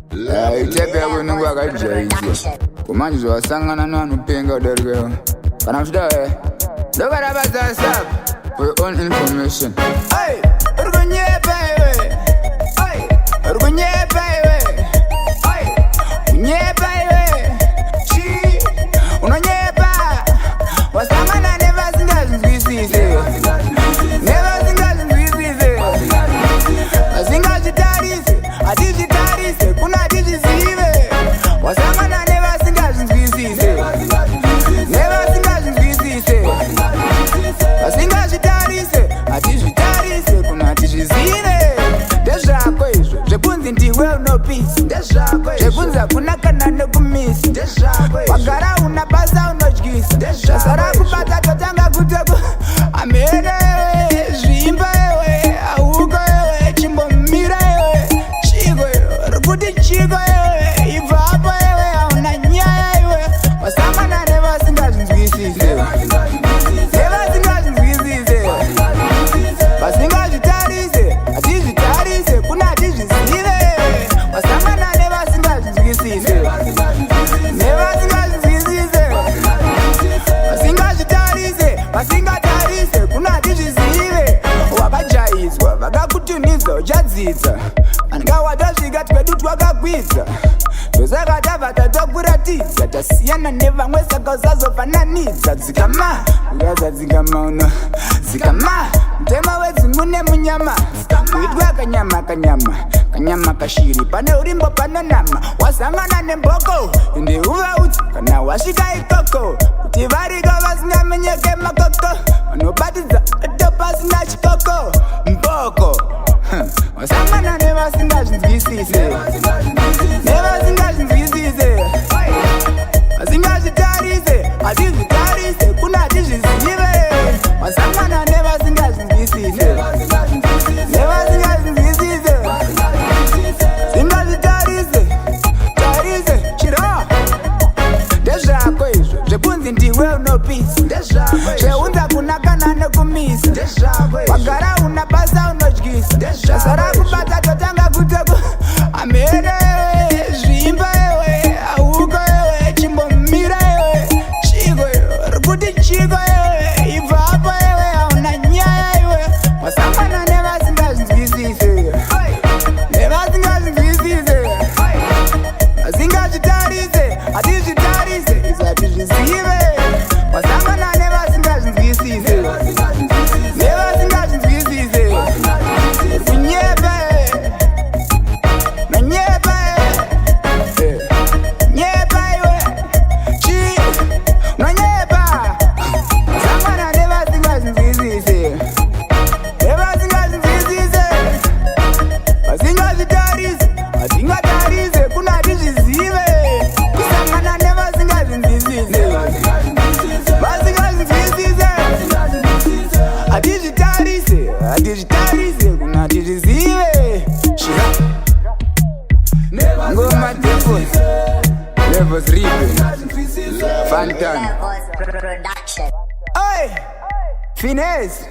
Type yako inenge yakajaidzwa kumanje zvawasangana nevanopenga kudarika kana uchida ndokarabadzasap for your own information. Hey, uri kunyepa iwe. Hey, uri kunyepa iwe. Hey, kunyepa iwe. Chi unonyepa, wasangana nevasingazvinzwisise, nevasingazvinzwisise, vasingazvitarise. Hatizvitarise, kuna hatizvizive. Wasangana nevasingazvinzwisise, nevasingazvinzwisise, vasingazvitarise. Hatizvitarise, kuna hatizvizive. Ndezvako izvo zvekunzi ndiwe unopisa. Ndezvako zvekunzi hakuna kana nekumisa. Ndezvako wagara una basa unodyisa. Zvasara kubata totanga kuteko amene zvimba iwe auko iwe chimbomira iwe chiko iwe rikuti chiko iwe ibvapo iwe hauna nyaya iwe. Wasangana nevasingazvinzwisise, nevasingazvinzwisise, vasingazvitarise. Hatizvitarise, kuna hatizvizive. Wasangana nevasingazvinzwisise, nevasingazvinzwisise, vasingazvitarise, vasingatarise, kuna hatizvizive. Wakajaidzwa, vakakutunidza, uchadzidza anga watasvika twedu twakakwidza. Ndosaka tabva tatokuratidza tasiyana nevamwe, saka usazofananidza. Dzikama ukazadzikama uno dzikama mutema wedzungu nemunyama kuitwa kanyama kanyama kanyama kashiri pane urimbo panonama. Wasangana nemboko ende uvaudzi kana wasvika ikoko kuti variko vasingamenyeke makoko vanobatidza to pasina chikoko mboko. Wasangana nevasingazvinzwisise, nevasingazvinzwisise, vasingazvitarise. Hatizvitarise, kuna hatizvizive. Wasangana nevasingazvinzwisise, nevasingazvinzwisise, singazvitarise tarise chira. Ndezvako izvo zvekunzi ndiwe unopisa. Zveunza kuna kana nekumisa. Wagara una basa unodyisa. Zvasara kubata totanga kuteko amene zvimba iwe auko iwe chimbomira iwe chiko iwe rikuti chiko iwe ibvapo iwe hauna nyaya iwe. Wasangana nevasingazvinzwisise, nevasingazvinzwisise, vasingazvitarise. Hatizvitarise isu, hatizvizive. Wasangana nevasingazvinzwisise, nevasingazvinzwisise. Kunyepa nonyepa nyepa iwe chi nonyepa. Wasangana nevasingazvinzwisise, nevasingazvinzwisise, vasingazvitarise, vasingatarise, kuna hatizvizive. Kusangana nevasingazvinzwisise, vasingazvinzwisise. Hatizvitarise, hatizvitarise, kuna hatizvizive. Shira ngoma Devils Levels Ribe Fantan Levels Production. Oi! Finesse.